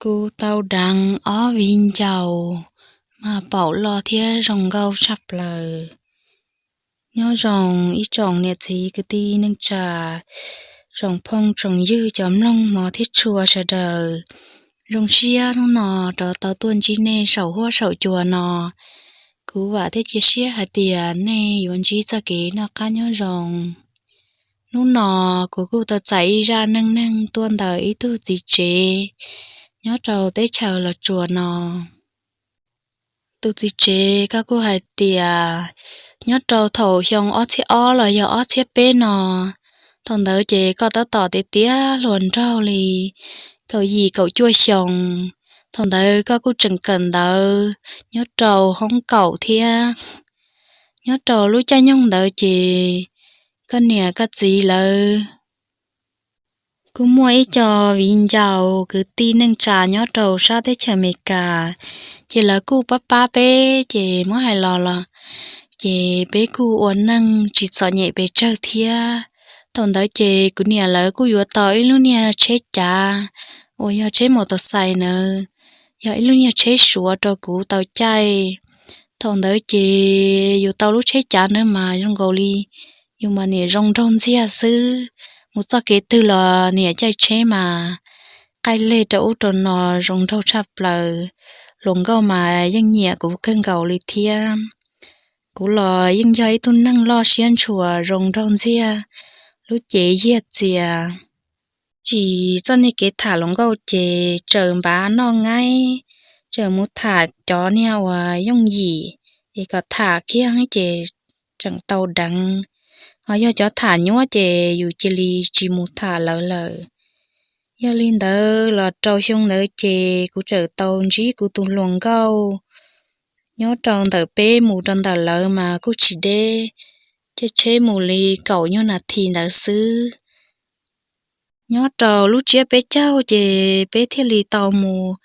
Kuv tau deev ob viv ncaus mas paum loj thiab zoo nkauj tshaj plaws. Nyob zoo ib tsoom niam txiv kwv tij neej tsa, tsoom phooj tsoom ywg cov mloog hmov thiab tshua sawv daws. Zoo siab hnub no rov tau tuaj ntsib nej saum huab saum cua no. Kuv vam thiab cia siab hais tias nej yuav ntsib txoj kev noj qab nyob zoo. Hnub no kuv kuj tau txais ib zaj neej neeg tuaj ntawm ib tug txiv tsev nyob rau teb chaws Los Tsuas no. Tus txiv tsev koj kuj hais tias nyob rau thaum xyoo ob txhiab ob los yog ob txhiab peb no, thaum ntawd ces koj tab tom tiav tiav hluas nraug li kaum yim kaum cuaj xyoo. Thaum ntawd koj kuj tseem kawm ntawv nyob rau hoob kaum thiab. Nyob rau lub caij nyoog ntawd ces koj niam koj txiv lawv kuj muaj ib co viv ncaus kwv tij neej tsa nyob rau sab teb chaws Amelikas, ces lawv kuj pab pab peb ces muab hais los los ces peb kuj ua neej tsis txom nyem pes tsawg thiab. Thaum ntawd ces kuv niam lawv kuj yuav tau ib lub niag tsheb cav uas yog tsheb mos tos xais nawb, yog ib lub niag tsheb Suav rau kuv tau caij. Thaum ntawd ces yus tau lub tsheb cav ntawd mas zoo nkaus li yus mas niam zoo nraug ntxiag xwb, mus txoj kev twg los niam caij tsheb mas qaij leg rau ub rau no zoo nraug tshaj plaws. Hluas nkauj mas yeej nyiam kuv kawg nkaus li thiab. Kuv los yeej yog ib tug neeg loj siab ntshua zoo nraug ntxiag, lub cev yiag txias. Tsis txoj niag kev tham hluas nkauj ces tsaws npav noj ngaib, tsaws mus tham cov niag uas yooj yim es kom tham kiag ces tseem tau deev. Ho yog cov tham nyuab ces yus cia li tsis mus tham lawv lawm. Yog li ntawd los rau xyoo ntawd ces kuv txawm tau ntsib kuv tus hluas nkauj. Nyob rau ntawm peb mus rau ntawm lawv mas kuj tsis deb, caij tsheb mus li kaum nyuag nas this ntawd xwb. Nyob rau lub tsiab peb caug ces peb thiaj li tau mus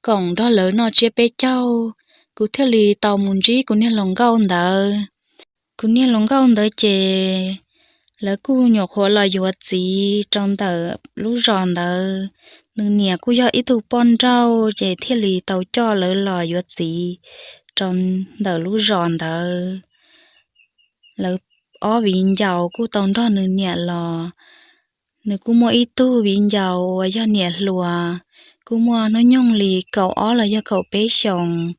koom nrog lawv noj tsiab peb caug. Kuv thiaj li tau mus ntsib kuv niag hluas nkauj ntawd. Kuv niag hluas nkauj ntawd ces lawv kuj nyuam qhuav los yuav txiv rau ntawm lub zos ntawd. Nws niam kuj yog ib tug poj nrauj ces thiaj li tau coj lawv los yuav txiv rau ntawm lub zos ntawd. Lawv ob viv ncaus kuj tau nrog nws niam los. Nws kuj muaj ib tug viv ncaus uas yog niam hluas, kuj muaj hnub nyoog li kaum ob los yog kaum peb xyoos.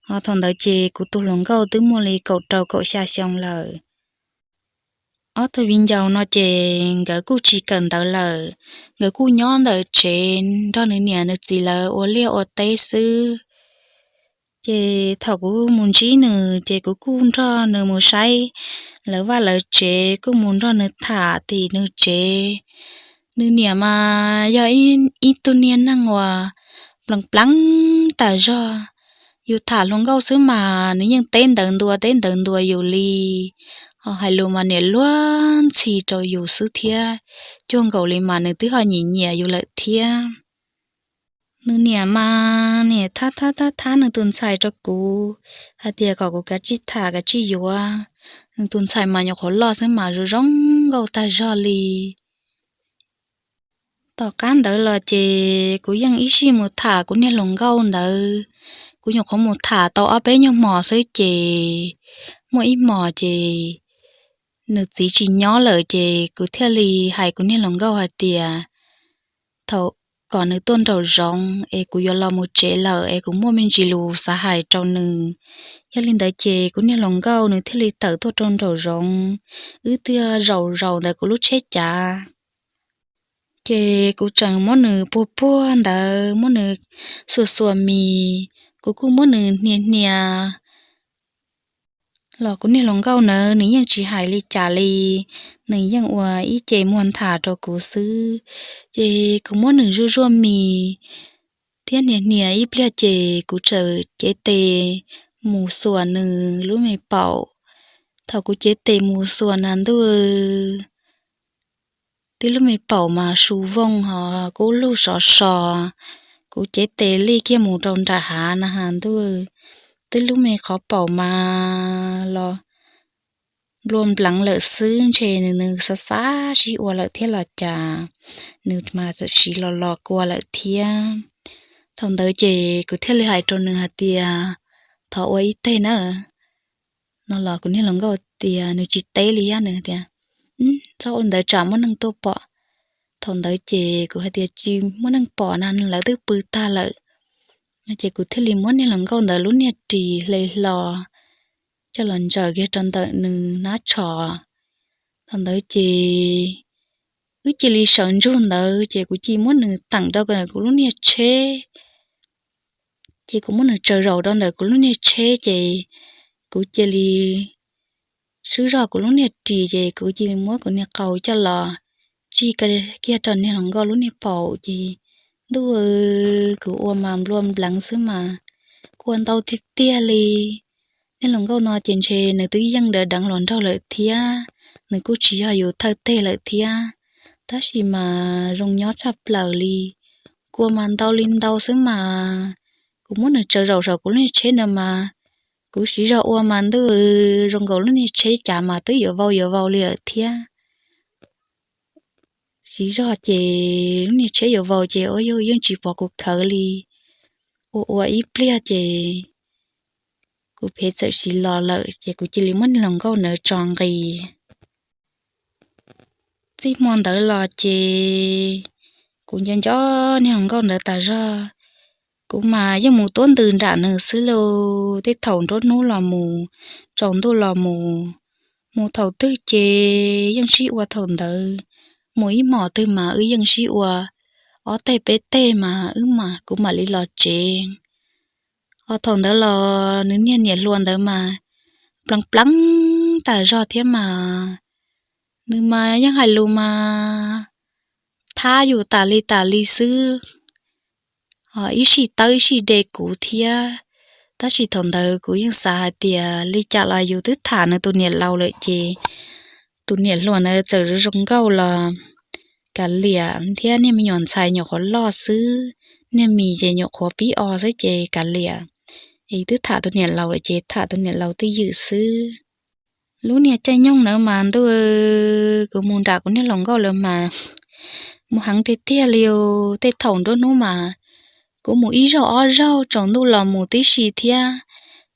Ho thaum ntawd ces kuv tus hluas nkauj twb muaj li kaum rau kaum xya xyoo lawm. Ob tug viv ncaus no ces nkawd kuj tsis kawm ntawv lawm, nkawd kuj nyob ntawm tsev nrog nws niam nws txiv lawv ua liaj ua teb xwb. Ces thaum kuv mus ntsib nws ces kuv kuj nrog nws mus saib lawv vaj lawv tsev, kuj mus nrog nws tham tim nws tsev. Nws niam mas yog ib tug niag neeg uas pleev pleev tas zog. Yus tham hluas nkauj xwb mas nws yeej teb ntawv ntua teb ntawv ntua yus li, ho hais lus mas niam luag ntxhi rau yus xwb thiab. Cuag nkaus li mas nws twb ho nyiam nyiam yus lawm thiab. Nws niam mas niam thab thab thab thab nws tus ntxhais rau kuv hais tias kom kuv kav tsij tham kav tsij yuav. Nws tus ntxhais mas nyuam qhuav loj xwb mas zoo zoo nkauj tag zog li. Tom qab ntawd los ces kuv yeej ib sij mus tham kuv niag hluas nkauj ntawd. Kuv nyuam qhuav mus tham tau ob peb nyuag hmos xwb ces muaj ib hmos ces nws txiv tsis nyob lawm ces kuv thiaj li hais kuv niag hluas nkauj hais tias thaum kom nws tuaj nraum zoov es kuv yuav los mus tsev lawm es kuv muaj me ntsis lus xav hais rau nws. Yog li ntawd ces kuv niag hluas nkauj nws thiaj li tawm tuaj rau nraum zoov, wb thiaj zaum zaum ntawm kuv lub tsheb cav. Ces kuv tseem muab nws puag puag ntawd, muab nws xuas xuas mis, kuv kuj muab nws hnia hnia. Los kuv niag hluas nkauj ntawd nws yeej tsis hais li cas li, nws yeej ua ib ce muag nthav rau kuv xwb. Ces kuv muab nws zuaj zuaj mis thiab hnia hnia ib pliag ces kuv txawm cev tes mus xuas nws lub me paum. Thaum kuv cev tes mus xuas nas ntuj, tib lub me paum mas su vooj ho kub lug sov so. Kuv cev tes lij kiag mus rau nram hav na has ntuj, tib lub me qhov paum mas los nplua npleev lawm xwb, ntshe nws xav xav sib ua lawm thiab los cas, nws mas txawm siv los los kua lawm thiab. Thaum ntawd ces kuv thiaj li hais rau nws hais tias, thov ua ib teg na. No los kuv niag hluas nkauj tias nws tsis teb li thiab, nws tias, txhob ua ntawd tsam muaj neeg tuaj pom. Thaum ntawd ces kuv hais tias tsis muaj neeg pom na, lawv twb pw tag lawm. Ces kuv thiaj li muab niag hluas nkauj ntawd lub niag ris hle hlo coj los ntsaws kiag rau ntawm nws hnab tsho. Thaum ntawd ces wb cia li sawv ntsug ntawd ces kuv cia li muab nws teem rau kuv lub niag tsheb. Ces kuv muab nws tsaws zaum rau ntawm kuv lub niag tsheb ces kuv cia li swb zog kuv lub niag ris ces kuv cia li muab kuv niag qau coj los tsij kiag rau niag hluas nkauj lub niag paum ces ntuj, kuv ua mas nplua npleev xwb mas, kuj ua ntau tiag tiag li. Niag hluas nkauj no ces ntshe nws twb yeej deev deev hluas nraug lawm thiab, nws kuj tsis yog yus thawj teg lawm thiab, tab sis mas zoo nyob tshaj plaws li. Kuv ua mas ntau li ntau xwb mas, kuv muab nws tsaws zaum saum kuv lub niag tsheb no mas, kuv siv zog ua mas ntuj, zoo nkaus lub niag tsheb cav mas twb yuav vau yuav vau li lawm thiab. Siv zog ces lub niag tsheb yuav vau ces ua yus yeej tsis pom kuv khawv li. Ua ua ib pliag ces kuv phev txawm siv los lawm ces kuv cia li muab niag hluas nkauj ntawd tso nqis. Txij hmo ntawd los ces kuv nco nco niag hluas nkauj ntawd tas zog. Kuv mas yeej mus tuab ntws nram nws xwb lauj, tej thaum nruab hnub los mus, tsaus ntuj los mus, mus thaum twg ces yeej sib ua thaum ntawd. Mus ib hmos twg mas wb yeej sib ua ob teg peb teg mas wb mas kuv mam li los tsev. Ho thaum ntawd los nws niag niam hluas ntawd mas pleev pleev tas zog thiab mas, nws mas yeej hais lus mas thab yus tas li tas li xwb, ho ib sij tawb ib sij de kuv thiab. Tab sis thaum ntawd kuv yeej xav hais tias li cas los yus twb tham nws tus niam laus lawm ces tus niam hluas ntawd txawm zoo nkauj los kav liam thiab, niag me nyuam ntxhais nyuam qhuav loj xwb, niag mis ces nyuam qhuav pib o xwb ces kav liam. Es twb tham tus niam laus lawm ces tham tus niam laus twj ywm xwb. Lub niag caij nyoog ntawd mas ntuj, kuv mus nram kuv niag hluas nkauj lawm mas mus heev tiag tiag li. Tej thaum nruab hnub mas kuv mus ib zaug ob zaug, tsaus ntuj los mus tib si thiab.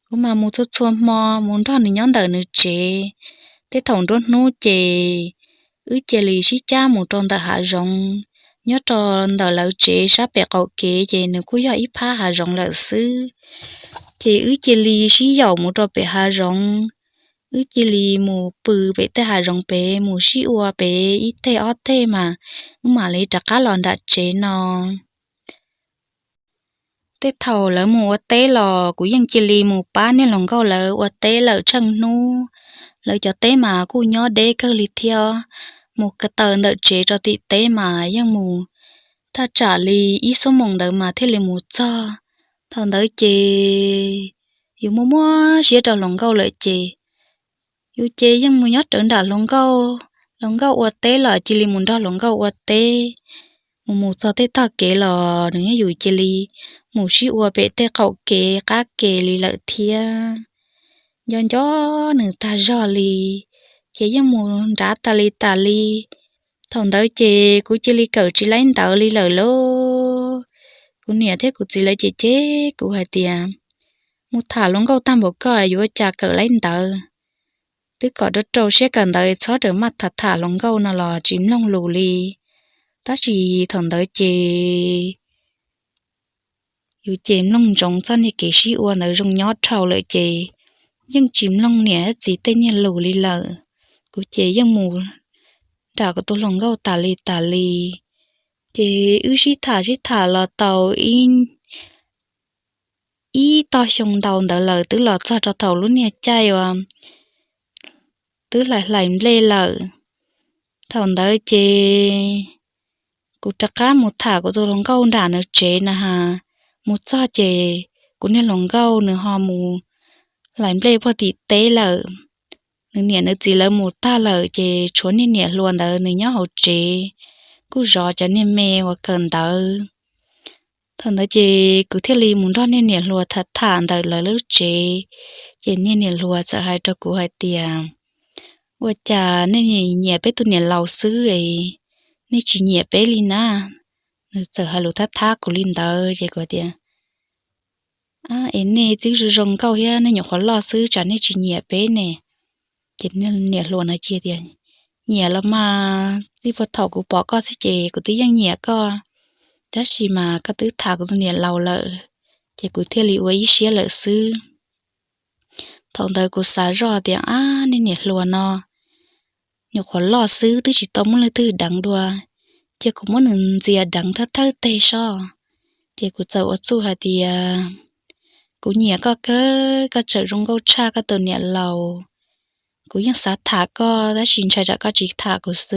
Kuv mas mus txhua txhua hmo mus nrog nws nyob ntawm nws tsev. Tej thaum nruab hnub ces wb cia li sib cab mus rau ntawm hav zoov, nyob rau ntawm lawv tsev sab pem qaum kev ces nws kuj yog ib phab hav zoov lawm xwb. Ces wb cia li sib yaum mus rau pem hav zoov, wb cia li mus pw pem tej hav zoov pem, mus sib ua pem ib teg ob teg mas wb mam li rov qab los nram tsev no. Tej thaum lawv mus ua teb los kuv yeej cia li mus pab niag hluas nkauj lawv ua teb lawm tsheej hnub. Lawv cov teb mas kuj nyob deb kawg li thiab, mus ko taw ntawm tsev rau tim teb mas yeej mus thaj tsam li ib xuab moos ntawd mas thiaj li mus txog. Thaum ntawd ces yus muaj muaj siab rau hluas nkauj lawm ces yus ces yeej mus nyob rawv nram hluas nkauj, hluas nkauj ua teb los cia li mus nrog hluas nkauj ua teb. Mus mus txog tej tog kev los nws yog yus cia li mus sib ua pem tej qaum kev qab kev li lawm thiab. Nco nco nws tag zog li, ces yeej mus nrad tas li tas li. Thaum ntawd ces kuv cia li kawm tsis laib ntawv li lawm lauj. Kuv niam thiab kuv txiv lawv ces cem kuv hais tias, mus tham hluas nkauj tag npaum koj yuav ua cas kawm laib ntawv. Twb kom rau rau siab kawm ntawv, txhob rawm maj tham tham hluas nkauj no los tsis mloog lus li. Tab sis thaum ntawd ces yus ces mloog ntsoov txoj niag kev sib ua ntawd zoo nyob dhau lawm ces yeej tsis mloog niam txiv tej niag lus li lawm. Kuv ces yeej mus nram kuv tus hluas nkauj tas li tas li. Ces wb sib tham sib tham los tau ib tog xyoo ntau ntawd lawm, twb los txog rau thaum lub niag caij uas twb hlais hlais nplej lawm. Thaum ntawd ces kuv rov qab mus tham kuv tus hluas nkauj nram nws tsev na has. Mus txog ces kuv niag hluas nkauj nws ho mus hlais nplej puag tim teb lawm. Nws niam nws txiv lawv mus tag lawm ces tshuav niag niam hluas ntawd nws nyob hauv tsev, kuj zov cov niag me uas kawm ntawv. Thaum ntawd ces kuv thiaj li mus nrog niag niam hluas tham tham ntawm lawv lub tsev. Ces niag niam hluas txawm hais rau kuv hais tias, ua cas nej nyiam peb tus niam laus xwb es nej tsis nyiam peb li na? Nws txawm hais lus thab thab kuv li ntawd ces kuv tias, es nej twb zoo zoo nkauj thiab nej nyuam qhuav loj xwb tsam nej tsis nyiam peb ne. Ces niam hluas no cia tias, nyiam los mas, txij puag thaum kuv pom koj xwb ces kuv twb yeej nyiam koj, tab sis mas koj twb tham kuv tus niam laus lawm, ces kuv thiaj li ua ib siab lawm xwb. Thaum ntawd kuv xav zoj tias, ab, nej niam hluas no nyuam qhuav loj xwb twb tsis tau muaj leej twg deev dua, cia kuv muab nws ntxias deev thawj thawj teg soj. Ces kuv txawm ua txuj hais tias, kuv nyiam koj kawg, koj tseem zoo nkauj tshaj koj tus niam laus. Kuv yeej xav tham koj tab sis ntshai tsam koj tsis tham kuv xwb.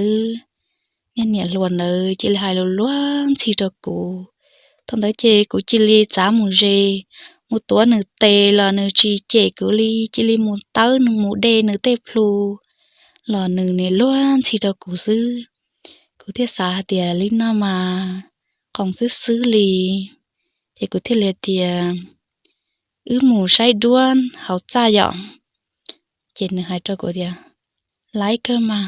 Niag niam hluas ntawd cia li hais lus luag ntxhi rau kuv. Thaum ntawd ces kuv cia li txav mus ze, mus tuav nws tes los nws tsis cem kuv li, cia li mus tawb nws mus de nws tej plhu los nws nim luag ntxhi rau kuv xwb. Kuv thiaj xav hais tias li no mas qoos xwb xwb li, ces kuv thiaj li tias, wb mus saib duab hauv txaj yom. Ces nws hais rau kuv tias, laib kawg mas,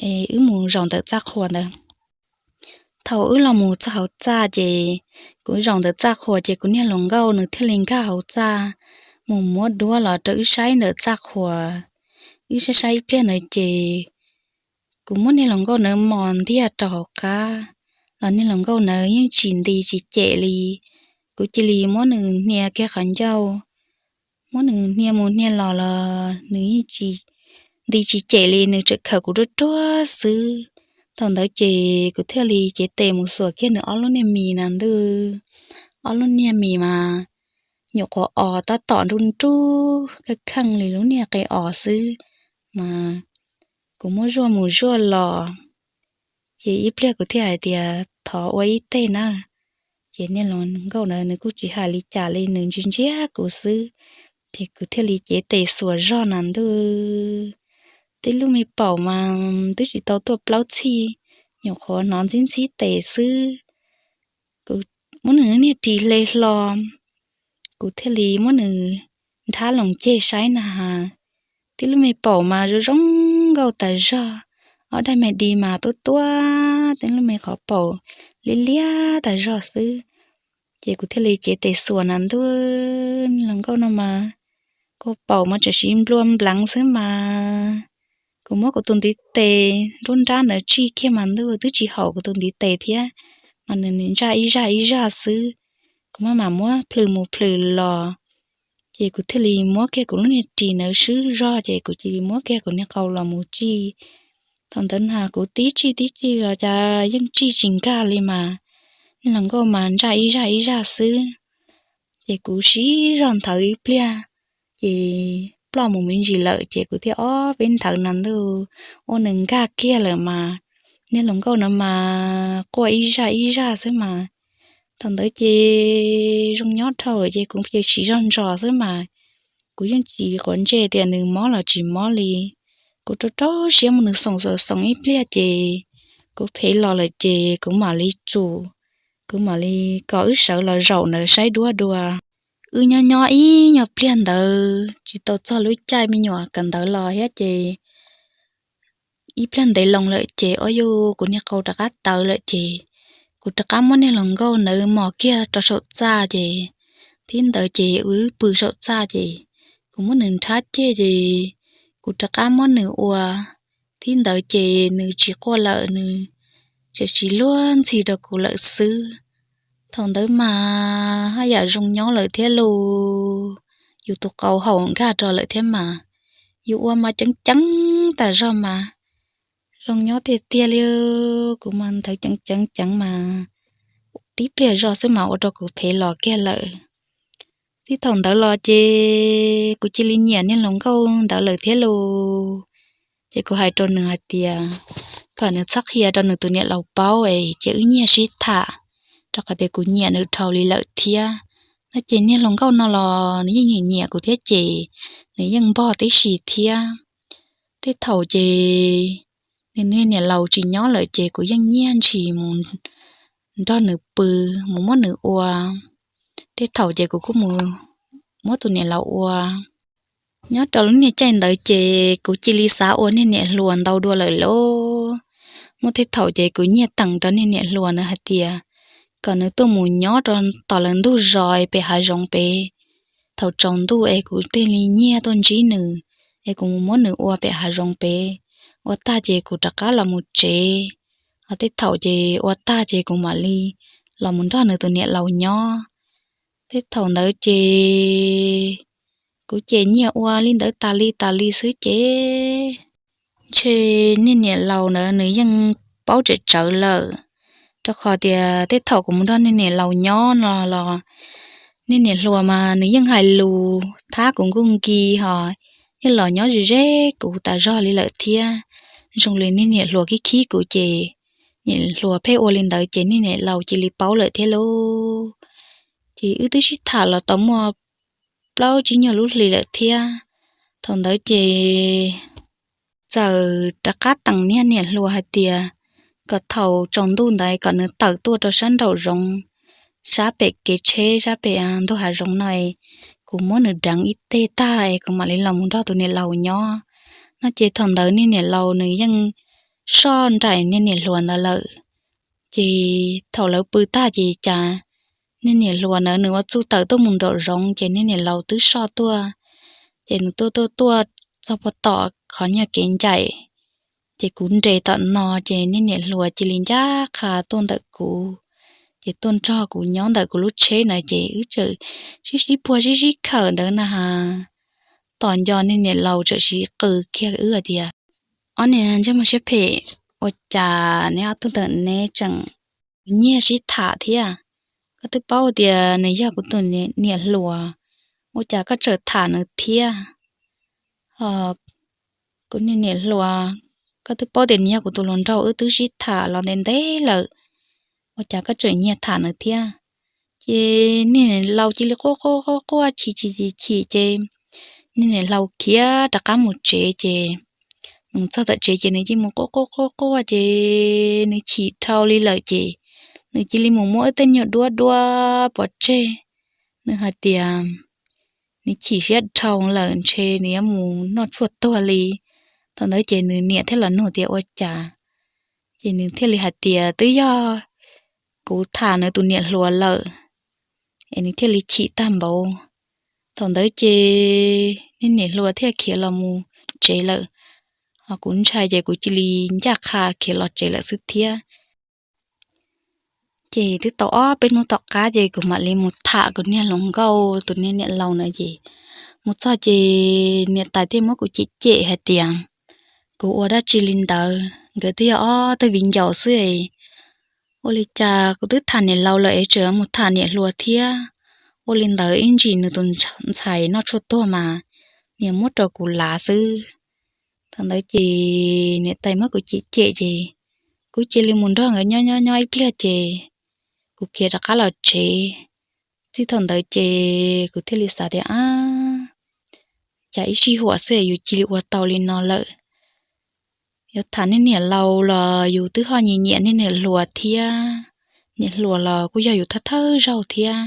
es wb mus zaum ntawm txaj qhua ntawd. Thaum wb los mus txog hauv txaj ces kuv zaum ntawm txaj qhua ces kuv niag hluas nkauj nws thiaj li nkag hauv txaj mus muab duab los rau wb saib ntawm txaj qhua. Wb saib saib ib pliag ntawd ces kuv muab niag hluas nkauj ntawd mos ntiag rau hauv qab, los niag hluas nkauj ntawd yeej tsis nti tsis cem li. Kuv cia li muab nws hnia kiag qhov ncauj, muab nws hnia mus hnia los los nws yeej tsis nti tsis cem li, nws tseem khawm kuv ruaj ruaj xwb. Thaum ntawd ces kuv thiaj li cev tes mus xuas kiag nws ob lub niag mis na ntuj, ob lub niag mis mas nyuam qhuav os tab tom nruj nruj kheej kheej li lub niag qe os xwb, mas kuv muab zuaj mus zuaj los, ces ib pliag kuv thiaj hais tias thov ua ib teg na. Ces niag hluas nkauj ntawd nws kuj tsis hais li cas li, nws ntsia ntsia kuv xwb, ces kuv thiaj li cev tes xuas zog na ntuj. Tej lub me paum mas twb tsis tau tuaj plaub txhij, nyuam qhuav hnov ntxhib ntxhib tes xwb. Kuv muab nws niag ris hle hlo, kuv thiaj li muab nws nrhab loos ceg saib na has, tej lub me paum mas zoo zoo nkauj tas zog, ob daim me di mas tuab tuab, tej lub me qhov paum liab liab tas zog xwb. Ces kuv thiaj li cev tes xuas na ntuj, niag hluas nkauj no mas, kua paum mas tseem siv nplua npleev xwb mas. Kuv muab kuv tus ntiv tes nruab nrab ntawd tsij kiag mas ntuj twb tsis haum kuv tus ntiv tes thiab, mas nws ntsaj ib zaj ib zaj xwb. Kuv maj mam muab plhws mus plhws los, ces kuv thiaj li muab kiag kuv lub niag ris ntawd swb zog ces kuv cia li muab kiag kuv niag qau los mus tsij. Thaum ntawd na kuv tib tsij tib tsij los cas yeej tsij tsis nkag li mas, niag hluas nkauj mas ntsaj ib zaj ib zaj xwb. Ces kuv siv zog nthawv ib pliag, ces ploj mus me ntsis lawm ces kuv thiaj ob peb nthawv na ntuj, ua nws nkag kiag lawm mas, niag hluas nkauj no mas quaj ib zaj ib zaj xwb mas. Thaum ntawd ces zoo nyob dhau lawm ces kuv ces siv zog ntsos xwb mas, kuv yeej tsis quav ntsej tias nws mob los tsis mob li. Kuv rau rau siab muab nws xoom xoom xoom ib pliag ces kuv phem los lawm ces kuv mam li tsum, kuv mam li kom wb sawv los zaum ntawd saib duab dua. Wb nyob nyob ib nyuag pliag ntawd tsis tau txog lub caij me nyuam kawm ntawv los thiab ces ib pliag ntev loo lawm ces ob yug kuv niag qau rov qab tawv lawm ces kuv rov qab muab niag hluas nkauj ntawd mos kiag rau saum txaj ces thib ntawd ces wb pw saum txaj ces kuv muab nws nrhab ceg ces kuv rov qab muab nws ua, thib ntawd ces nws tsis quaj lawm, nws tseem tsis luag ntxhi rau kuv lawm xwb. Thaum ntawd mas haj yam zoo nyob lawm thiab lauj, yus tus qau haum nkag rau lawm thiab mas, yus ua mas ceev ceev tas zog mas, zoo nyob tiag tiag li. Kuv mas nthawv ceev ceev ceev mas, tib pliag zog xwb mas ua rau kuv phem los kiag lawm. Txij thaum ntawd los ces kuv cia li nyiam niag hluas nkauj ntawd lawm thiab lauj. Ces kuv hais rau nws hais tias kom nws txhob qhia rau nws tus niam laus paub es cia wb nyiag sib tham, rau qhov tias kuv nyiam nws dhau li lawm thiab. No ces niag hluas nkauj no los nws yeej nyiam nyiam kuv thiab ces nws yeej npog tib si thiab. Tej thaum ces nws niag niam laus tsis nyob lawm ces kuv yeej nyiag ntshis mus nrog nws pw, mus muab nws ua. Tej thaum ces kuv kuj mus muab tus niam laus ua. Nyob rau lub niag caij ntawd ces kuv cia li xav ua niag niam hluas ntau dua lawm lauj. Muaj tej thaum ces kuv nyiag teem rau niag niam hluas na hais tias kom nws tuaj mus nyob rau tom lawv ntug zos pem hav zoov pem. Thaum tsaus ntuj es kuv thiaj li nyiag tuaj ntsib nws, es kuv mus muab nws ua pem hav zoov pem. Ua tag ces kuv rov qab los mus tsev. Ho tej thaum ces ua tag ces kuv mam li los mus nrog nws tus niam laus nyob. Tej thaum ntawd ces kuv ces nyiag ua li ntawd tas li tas li xwb ces ntshe niag niam laus ntawd nws yeej paub tsem tsawv lawm, rau qhov tias tej thaum kuv mus nrog niag niam laus nyob no los niag niam hluas mas nws yeej hais lus thab kuv nkuj nki ho yeej los nyob ze ze kuv tas zog li lawm thiab. Zoo li niag niam hluas khib khib kuv ces niam hluas pheej ua li ntawd ces niag niam laus cia li paub lawm thiab lauj. Ces wb twb sib tham los tau muaj plaub tsib nyuag lub hli lawm thiab. Thaum ntawd ces txawm rov qab teem niag niam hluas hais tias kom thaum tsaus ntuj ntawd kom nws tawm tuaj rau sab nraum zoov, sab pem kev tsheb sab pem ntug hav zoov no, kuv muab nws deev ib teg tag es kuv mam li los mus nrog tus niam laus nyob no. Ces thaum ntawd niag niam laus nws yeej soj nraim niag niam hluas ntawd lawm. Ces thaum lawv pw tag ces cas niag niam hluas ntawd nws ua txuj tawm tuaj mus nraum zoov ces niag niam laus twb soj tuaj. Ces nws tuaj tuaj tuaj txog puag tom qhov nyuag kev ncaim, ces kuv nres tom no ces niag niam hluas cia li ncaj qha tuaj ntawm kuv. Ces tuaj nrog kuv nyob ntawm kuv lub tsheb na ces wb txawm sib sib puag sib sib khawm ntawd na has. Tom nco niag niam laus txawm sib qw kiag wb hais tias, Ob niag ntsej muag siab phem, ua cas neb ob tug ntawm neb tseem nyiag sib tham thiab? Koj twb paub tias nws yog kuv tus niam hluas, ua cas koj tseem tham nws thiab? Ho kuv niag niam hluas, koj twb paub tias nws yog kuv tus hluas nraug, wb twb sib tham los ntev ntev lawm, ua cas koj tseem nyiag tham nws thiab? Ces niag niam laus cia li quaj quaj quaj quaj chim chim chim chim ces niag niam laus khiav rov qab mus tsev ces nws txog tom tsev ces nws cia li mus quaj quaj quaj quaj ces nws chim dhau li lawm ces nws cia li mus muab tej nyuag duab duab pov tseg. Nws hais tias nws chim siab dhau lawm ntshe nws yuav mus noj tshuaj tuag li. Thaum ntawd ces nws niam thiaj los nug tias ua cas, ces nws thiaj li hais tias twb yog kuv tham nws tus niam hluas lawm, es nws thiaj li chim tag npaum. Thaum ntawd ces niag niam hluas thiaj khiav los mus tsev lawm, ho kuv ntshai ces kuv cia li ncaj qha khiav los tsev lawm xwb thiab. Ces twb tau ob peb hnub tom qab ces kuv mam li mus tham kuv niag hluas nkauj tus niag niam laus na ces mus txog ces niam tais thiaj muab kuv cem cem hais tias kuv ua dab tsi li ntawd, nkawd twb yog ob tug viv ncaus xwb. Ua li cas kuv twb tham niam laus lawm es tseem mus tham niam hluas thiab? Ua li ntawd ib ntsis nws tus ntxhais noj tshuaj tuag mas niam muab rau kuv lav xwb. Thaum ntawd ces niam tais muab kuv cem cem ces kuv cia li mus nrog nkawd nyob nyob nyob ib pliag ces kuv khiav rov qab los tsev. Txij thaum ntawd ces kuv thiaj li xav tias ab, cas ib sij huam xwb yus cia li ua tau li no lawm. Yuav tham niag niam laus los yus twb ho nyiam nyiam niag niam hluas thiab, niam hluas los kuj yog yus thawj thawj zaug thiab.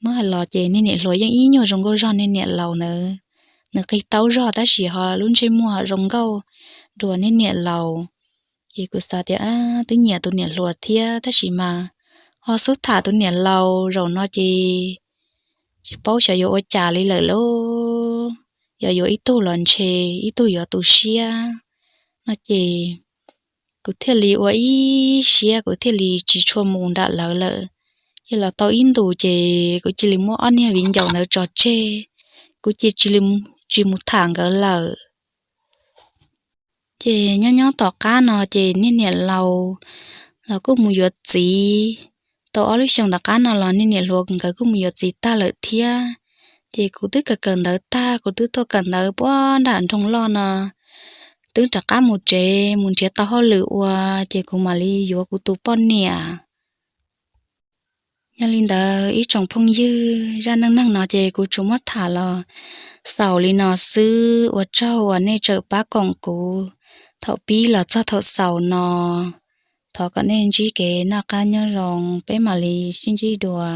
Muab hais los ces niag niam hluas yeej ib nyuag zoo nkauj zog niag niam laus nawb. Nws qig taub zog tab sis ho lub ntsej muag zoo nkauj dua niag niam laus. Ces kuv xav tias twb nyiam tus niam hluas thiab tab sis mas ho xub tham tus niam laus zaum no ces tsis paub xyov yuav ua cas li lawm lauj. Yog yuav ib tug los ntshe ib tug yuav tu siab no ces kuv thiaj li ua ib siab kuv thiaj li tsis tshua mus nram lawv lawm. Ces los tau ib ntus ces kuv cia li muab ob niag viv ncaus ntawd tso tseg, kuv cia li tsis mus tham nkawd lawm. Ces nyob nyob tom qab no ces niag niam laus los kuj mus yuav txiv. Tau ob lub xyoos tom qab no los niag niam hluas nkawd kuj mus yuav txiv tag lawm thiab. Ces kuv twb kawm kawm ntawv tag, kuv twb tuaj kawm ntawv puag nram nroog loj no, twb rov qab mus tsev mus nrhiav tau hauj lwm ua, ces kuv mam li yuav kuv tus poj niam. Yog li ntawd ib tsoom phooj ywg, zaj neej neeg no ces kuv tsuas muab tham los xaus li no xwb, ua tsaug uas nej tseem pab koom kuv thaum pib los txog thaum xaus no. Thov kom nej ntsib kev noj qab nyob zoo, peb mam li sib ntsib dua.